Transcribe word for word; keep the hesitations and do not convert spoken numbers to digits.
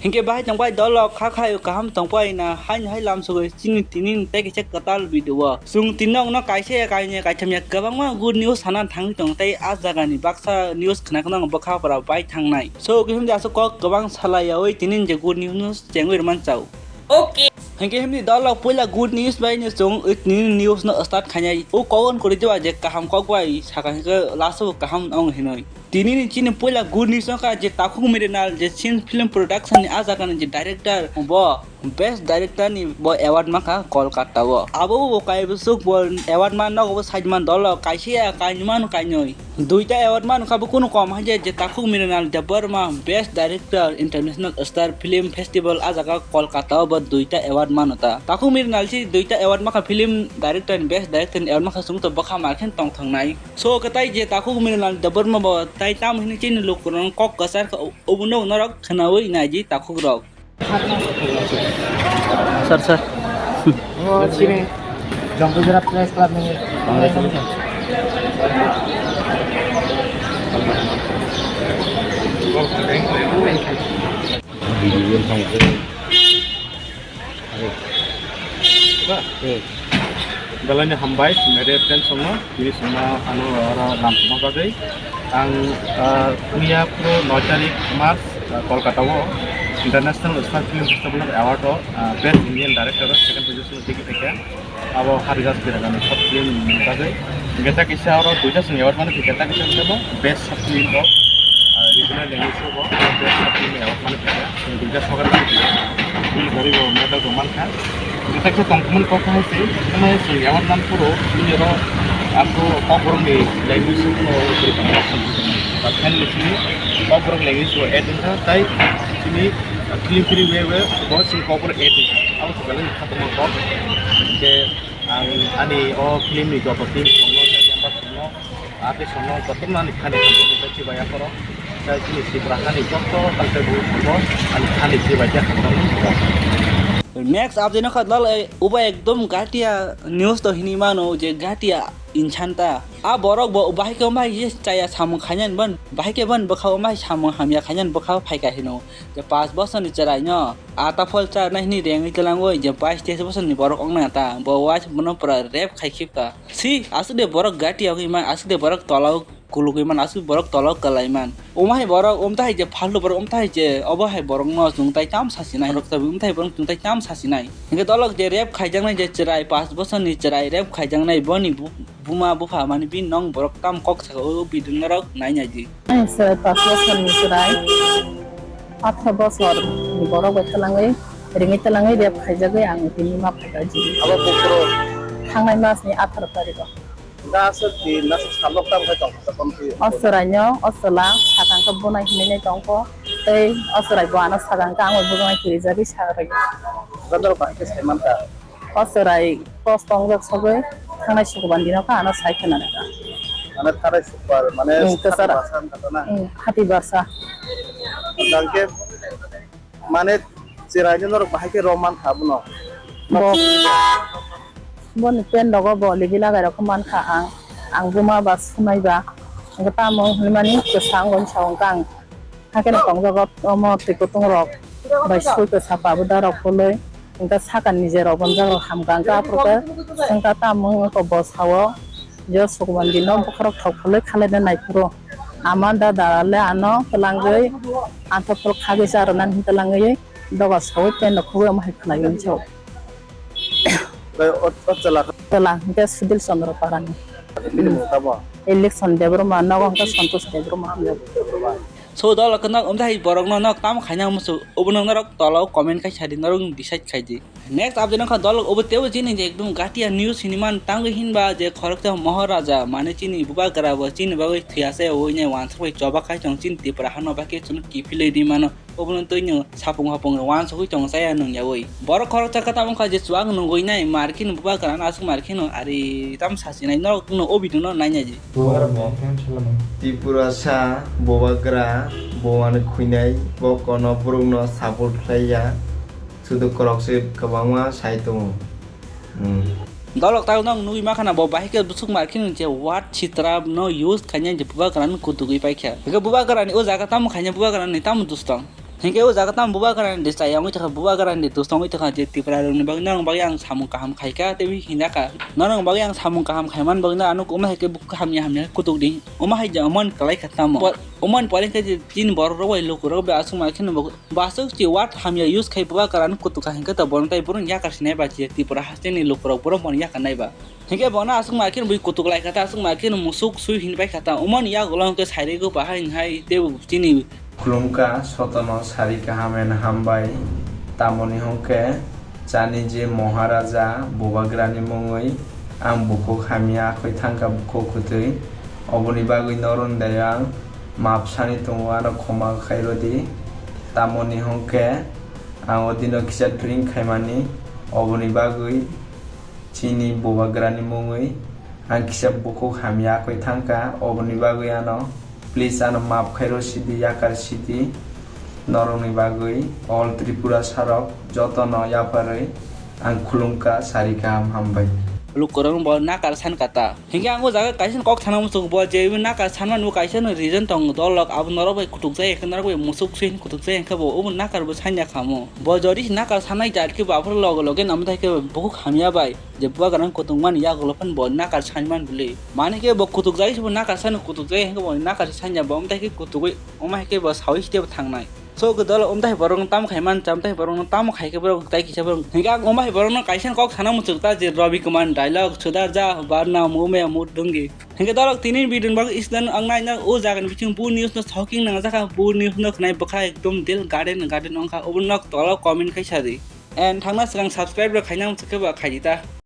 Hinkhe bahai tongbai dolok kha khayo kaham tongbai na haino hai lamsogwi chini tini tei kaisa kwtal video o. Chwng tini nokno kaisa ya kainwi kaitham ya kwbangma good news sana thangwi tong tei a jagani baksa news khna khna bwkha pora bai thangnai. So khe himdi aswk kok kwbang salai yawi tini je good news chengwi rwman chao. Okay. Hinkhe himdi dolok puila good news bai ni chwng tini news no start khainai. O kok on kori diba je kaham kok bai saka hinkhe last o kaham ong hinoi. Tini ni chini puila good news wngkha je Takhuk Mrinal je Sins Film Production ni a jaga ni je director bo best director ni bo award mankha Kolkata o. Abo bo kaibwswk bo award man nogo bo side man dolo kaisa ya kainwi mano kainwi. Duita award mano kha bo kunu kom hai je, je Takhuk Mrinal Debbarma best director international star film festival a jaga Kolkata o bo duita award mano ta. Takhuk Mrinal si duita award mankha film director ni best director ni award mankha chwng to bwkha markhe tong thang nai. So, khe tai je Takhuk Mrinal Debbarma bo tai tamo hini chini lukurok kok kwchar kha, obono norok khnaui naidi takhukrok. Sir, sir. Oh, sini. Jambujara Press Club ni. Belai ni hambai, media friends rokno, tini chwngno ano oro lam tongma bagwi. Ang, ah, miya phuru noi tarik March, ah, Kolkata o International Star Film Festival Award o, ah, Best Indian Director o second position o tigi phaikha. Abo Haridas Biragani short film ni bagwi. Hinkhe ta kisa oro duita chwng award mano, hinkhe ta kisa hinkhe bo best short film o, ah, regional language o bo best short film award mano hinkhe. Chwng duita sogar mano hinkhe. Bini bagwi bo medal rok mankha. Hinkhe ta kisa tongthokmani kok hai se, hinkhe chwng award man phuru bini oro aphuru Kokborok ni language o phano ba family chini Kokborok language o add wngkha, tai chini film film we we bo chini Kokborok add wngkha. Abo se belai khatungma kok. Hinkhe Ang ani o film ni joto team songno tei member songno, artist songno jotono ani khani hamjakmung tei chibai aphoro. Tei chini Tripura hani joto tangtebo songno ani khani chibai tei hamjakmung. Next update no kha dol, eh, uba ekdom gatia news to hini mano je gatia inchanta. A borok bo bahai khe bahai je chaya samung khainani ban, bahai khe ban bwkha o bahai samung hamya khainani bwkha o phaika hino. Je paanch bosor ni chwrai no. Ata phol cha nai hwnwi rengwi twlangwi je bais teis bosor ni borok wngnai ta, bo uaisa bono pura rape khai khibka. Si, aswk de borok gati yagwi man, aswk de borok tola o kulugwi man, aswk borok tola o kwlai man. Omo hai borok, omtahai je phaltu borok, omtahai je obo hai borok no chwng tai tam sasinai, borok tabi omtahai borok chwng tai tam sasinai. Hinkhe dolok je rape khaijaknai je chwrai, paanch bosor ni chwrai rape khaijaknai boni bu-, buma bupha mani bini nong borok tam kok saka o bidung norok nai nai di. Ang se paanch bosor ni chwrai, atharo bosor ni borok bai twlangwi, ringwi twlangwi rape khaijagwi ang tini ma phaikha jili. Abo buphuru? Thangnai mas ni atharo tarikh o. Da aswk di naswk salok tam khai tong kha tong twi. O chwrai no, o chwla sakang khe bunai hinwi nai tong kho. Tei o chwrai bo ano sakang khe ang bai bujak nai kirijagwi sa rwgwi. Jador bahai khe sai man kha. O chwrai cross tongjak sogwi thangnai sukuban dino kha ano sai khna nai kha. Mane thangnai sukbar, mane hmm, kwchara. Hati barsa wngkha na? Hmm, hati barsa. Hwnkhe mane chwraino norok bahai khe rw man kha bono? Bo, boni pant rogo bo libi lagai rok man kha ang. Ang buma ba sumai ba. Hwnkhe tamo hwnwi mani kwsa wngwi sa wngkha ang. Hakhe no tongjago omo twi kutung rok bai sui kwsa pabuda rok phului, hwnkhe saka ni je rok bonjak rok hamkha, hwnkhe aphuru khe chwngkha tamo wngkha bo sao, je sukuman dino bokhorok thok phului khalai na nai phuru ama da dalal le ano twlangwi anthok phuru khagwi cha rwna hinwi twlangwi doga saui pant rok khugui omo hai khlaiwi sao. Bai o, o chwla khe? Chwla hwnkhe Sudil Chandra Parani. Bini mung tamo? Election Debbarma, nogo hwnkhe Santosh Debbarma hamjak. So dol kwnak omthai borokno nok tamo khaina musu obono norok tolao comment khai sadi norok decide khai di. Next update wngkha dol obo tebo chini je ekdom gatia news hinwi man tangwi hinba je khoroksa Maharaja mane chini bubagra bo chini bagwi thwiya se oine wansuk bai choba khai tong chini Tripura hano bai khe chwng kiphilwi di mano. Obono twino sapung hapung wansugwi tongo chaya nungyawi. Borok khoroksa khe tamo wngkha je chuwak nungwi nai markhe no bubagra no aswk markhe no ari tam sasinai norok no o video no nainai di. Tripura sa bubagra bo ani khwinai bo kono borok no support khlaiya sudu korok se kwbangma sai tongo. Hmm. Dolok tang nong nugwi makhana bo bahai khe bwswk markhe nung je word sitra no use khaina je bubagra no kutugwi paikha. Hwnkhe bubagra ni o jaga tamo khaina bubagra ni tamo dustong. Hinkhe o jaga tamo bubagrani de chaya wngwi thangkha, bubagrani de dos wngwi thangkha je Tripura rokni bagwi norokni bagwi ang samung kaham khaikha tei hinjakha. Norokni bagwi ang samung kaham khaiman bagwi no ano omo hai khe bukhuk hamya hamya kutuk di. Omo hai je omo kwlai kha tamo. Por-, omo ni pore khe je chini borok rok bai luku rok bai aswk ma kheno bo, bo aswk chi word hamya use khai bubagrani kutuk kha hinkhe to bono tei bono yakar sinai ba je Tripura hasteni luku rok borok bono yakar nai ba. Hinkhe bono aswk ma kheno bui kutuk lai kha ta, aswk ma kheno musuk sui hin pai kha ta. Omo ni yagulo hinkhe sairego bahai hinhai tei bo chini Khulumkha sotono sari kaham and hambai. Tamoni hwnkhe chani je Maharaja bubagrani mungwi ang bukhuk hamya akhoi thangkha bukhuk kwtwi. Oboni bagwi norokni dayo ang map sani tongo, ano khoma khairodi. Tamoni hwnkhe ang o dino kisa drink khaimani, oboni bagwi chini bubagrani mungwi ang kisa bukhuk hamya akhoi thangkha, oboni bagwi ano please ano map khairo sidi, yakar sidi, norokni bagwi all Tripura sarok jotono yapharwi ang khulumkha, sari kaham hambai. Lukurok bo nakar san kata. Hinkhe ang o jaga kaisa kok sana muchuk bo je nakar sanmani bo kaisa no reason tongo, dolok abo norok bai kutuk jai, norok bai musuk sui kutuk jai, hinkhe bo obo nakar bo sanya khamo. Bo jodi nakar sanai jat khe bo aphuru loge loge namo thai khe bukhuk hamya bai. Je bubagrani kutung mani yagulo phano bo nakar sanman bwlwi. Mani khe bo kutuk jai se bo nakar sani kutuk jai hinkhe bo nakar sanya bo, omo tai khe kutugwi omo hai khe bo sawi site bo thangnai. So khe dolo omo tai borok no tamo khai man cha, omo tai borok no tamo khai khe borok tai kisa borok. Hinkhe ang omo hai borok no kaisa kok sana muchuk ta je Rabi Kumar dialogue, "Sudar ja, barna mume mut dungi." Hinkhe dolo tini video ni bagwi isdan ang nai na o jaga ni bising bu news no shocking nang jakha, bu news no khnai bwkha ekdom dil garden garden ongkha, obo nok tolo comment khai sadi. And thangna swkang subscribe rok khaina muchuk khe bo khaidi ta.